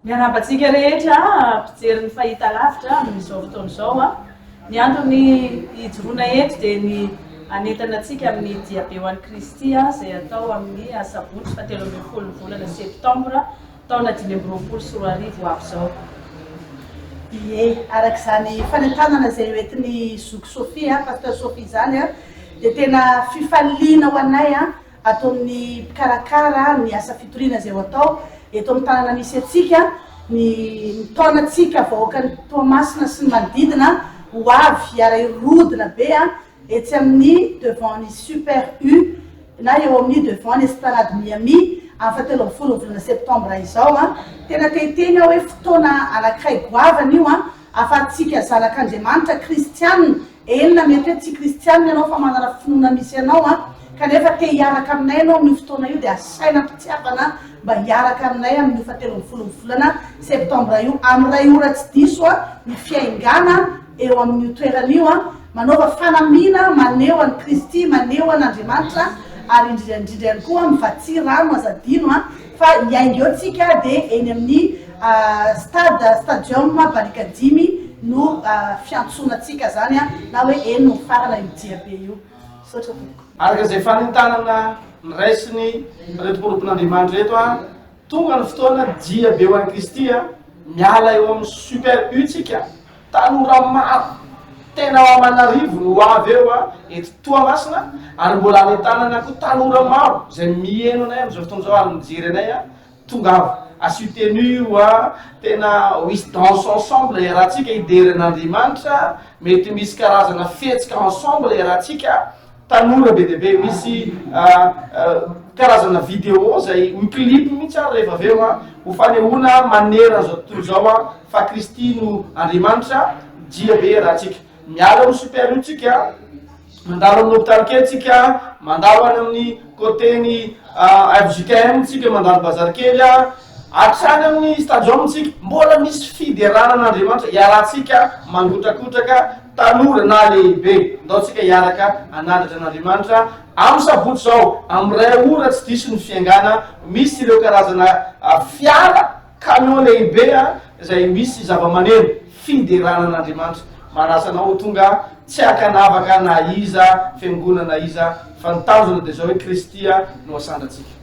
Miarahaba antsika rehetra mpijery ny fahitalavitra amin'izao fotoana izao. Ny antony hijoroana eto dia ny hanentana antsika amin'ny diabe ho an'i Kristy izay hatao amin'ny asabotsy faha 13 ny volana septambra taona 2025 ho avy izao. Ie, araka izany fanentanana izay hoentin'i zoky Sophie, Pasteur Sophie izany dia tena fifaliana ho anay ato amin'ny mpikarakara ny asa fitoriana izay ho atao eto amin'ny tanàna misy antsika, ny mitaona antsika vahoakan'i Toamasina sy ny manodidina ho avy hiara-hirodona be etsy amin'ny devant ny Super U na eo amin'ny devant ny Esplanade Miami amin'ny fahatelo ambin'ny folo ny volana septambra izao. Tena te hiteny aho hoe fotoana anankiray goavana io ahafahantsika zanak'Andriamanitra kristianina Eny na mety hoe tsy kristianina ianao fa manana finoana misy anao an, kanefa te hiaraka aminay ianao amin'io fotoana io dia asaina am-pitiavana mba hiaraka aminay amin'io fahatelo ambin'ny folon'ny volana septambra io amin'ny iray ora tsy diso an ny fiaingàna eo amin'io toerana io an, manaova fanamiana maneho an'i Kristy, maneho an'Andriamanitra ary indrindra indrindra ihany koa mivatsia rano aza adino an. Fa hiainga eo tsika dia eny amin'ny stade, stadium Barikadimy no fiantsoana antsika zany na hoe eny no mifarana io diabe io. Misaotra tompoko. Araka izay fanentanana noraisin'ireto mpanompon'Andriamanitra ireto, tonga ny fotoana diabe ho an'i Kristy, miala eo amin'ny Super U tsika, Tanora maro, tena ho aman'arivo no ho avy eo eto Toamasina ary mbola hanentanana koa tanora maro izay miheno anay amin'izao fotoana izao ary mijery anay, tongava, asio tenue io a, tena ho hisy danse ensemble iarahantsika hidera an'Andriamanitra, mety misy karazana fihetsika ensemble iarahantsika. Tanora be dia be, misy karazana vidéo izay ho clip mihitsy ary rehefa avy eo ho fanehoana manerana izao tontolo izao fa Kristy no Andriamanitra, dia be raha tsika miala amin'ny super io tsika, mandalo amin'ny hôpital kely tsika, mandalo any amin'ny côté ny FJKM tsika, mandalo bazary kely, hatrany amin'ny stadium tsika, mbola misy fiderana an'Andriamanitra iarahantsika mangotrakotraka. Tanora na lehibe, ndao tsika hiaraka hanandratra an'Andriamanitra amin'ny sabotsy izao, amin'ny iray ora tsy diso ny fiaingàna, misy ireo karazana fiara, camion lehibe izay misy zava-maneno, fiderana an'Andriamanitra. Manasa anao ho tonga tsy ankanavaka na iza fiangonana iza, fa ny tanjona dia izao hoe Kristy no asandratsika.